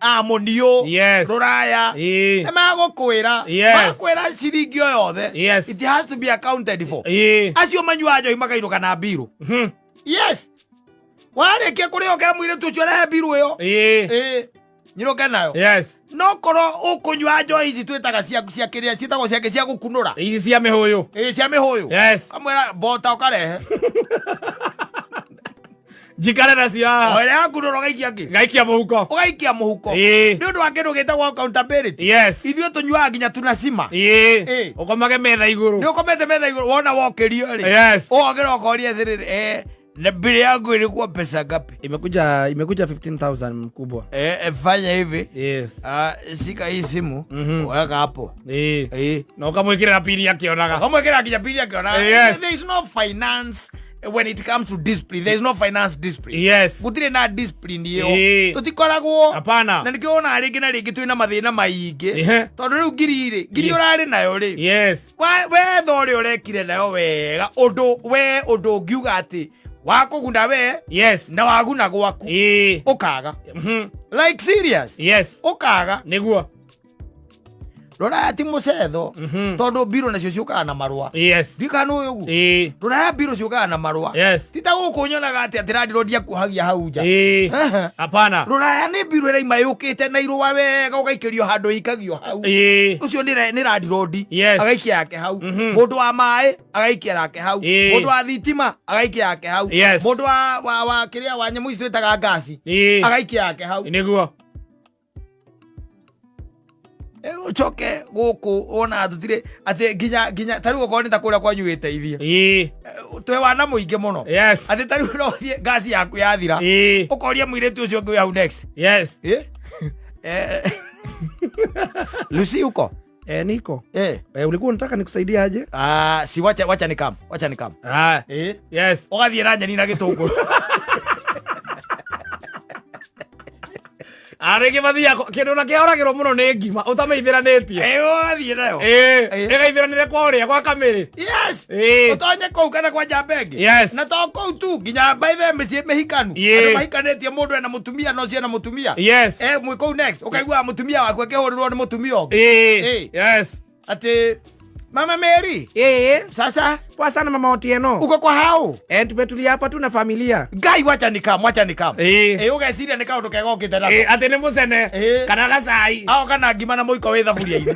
Amonio Rũraya nĩ magũkwĩra. Makwĩra ciringi o yothe, it has to be accounted for. Acio manyuaga njohi makainũka na mbirũ. Yes, warĩkia kũrĩa ũkera mũirĩtu ũcio rehe mbirũ ĩyo. Ĩĩ, nyinũke nayo. No korwo ũkũnyua njohi ici twĩtaga cia kĩrĩa ciĩtagwo ciake cia gũkunũra. Ici cia mĩhũyũ. Ĩĩ, cia mĩhũyũ. Kamwĩra mbota ũkarehe. Njikare nacio haha. O ĩrĩa yakunũra ũgaikia kĩ? Ngaikia mũhuko. Ũgaikia mũhuko. Nĩ ũndũ wa kĩndũ gĩtagwo accountability. Ithuĩ tũnyuaga nginya tunacima. Ũkomage metha igũrũ. Nĩ ũkomete metha igũrũ wona wokĩrio rĩ. Ũgokĩra ũkoria atĩrĩrĩ, na bili yangu ilikuwa pesa ngapi? Imekuja 15,000, mkubwa. Fanya hivi. Ah, shika hii simu. Weka hapo. Na ũkamwĩkĩrĩra pini akĩonaga. Ũkamwĩkĩra nginya pini akĩonaga. There is no finance when it comes to discipline. There is no finance discipline. Gũtirĩ na discipline ĩyo. Tũtikoragwo. Hapana. Na nĩkĩo wonaga rĩngĩ na rĩngĩ twĩna mathĩna maingĩ. Tondũ rĩu ngiri rĩ, ngiri ũrarĩ nayo rĩ. Wetha ũrĩa ũrekire nayo wega, ũndũ we ũndũ ũngiuga atĩ wakũguna we na waguna gwaku. Ũkaga. Like serious. Ũkaga. Nĩguo. Rũraya ti mũcetho. Tondũ mbirũ nacio ciũkaga na marũa. Ndikana ũyũ ũguo. Rũraya mbirũ ciũkaga na marũa. Ti ta gũkũ nyonaga atĩ landlord akuohagia hau nja. Hapana. Rũraya nĩ mbirũ ĩraima yũkĩte na irũa wega ũgaikĩrio handũ ĩikagio hau. Ũcio nĩ landlord. Agaikia yake hau. Mũndũ wa maĩ agaikia yake hau. Mũndũ wa thitima agaikia yake hau. Mũndũ wa kĩrĩa wa nyamũ ici twĩtaga ngasi agaikia yake hau. Nĩguo. Ũcoke gũkũ wona tũtirĩ atĩ nginya ta rĩu okorwo nĩ ta kũrĩa kwanyu wĩteithie. Twĩ wana mũingĩ mũno. Atĩ ta rĩu no ũthiĩ ngasi yaku yathira. Ũkoria mũirĩtu ũcio ũngĩ wĩ hau next. Lucy uko? Niko. Ulikuwa unataka nikusaidie aje? Ah, si wacha nikam. Wacha nikam. Ũgathiĩ na nyeni na gĩtũngũrũ. Rĩngĩ mathiaga kĩndũ na kĩhoragĩrwo mũno nĩ ngima ũtamĩithĩranĩtie. Ũgathiĩ nayo. Ĩgaithĩranĩre kwa ũrĩa gwa kamĩrĩ. Ũtonye kũu kana kwa njamba ĩngĩ. Na to kũu tu nginya by the mĩciĩ mĩhikanu. Andũ mahikanĩtie mũndũ ena mũtumia no ciena mũtumia. Mwĩ kũu next ũkaigua mũtumia waku akĩhũrĩrwo nĩ mũtumia ũngĩ. Atĩ Mama Mary. Sasa Poa sana Mama Otieno. Uko kwa hao? Tumetulia hapa tu na familia. Ngai, wacha nikam, wacha nikam. Ũgeciria nĩ kaũndũ kega ũkĩte nako. Atĩ nĩ mũcene. Kana gacai. Ao kana ngima na mũiko wĩ thaburia-inĩ.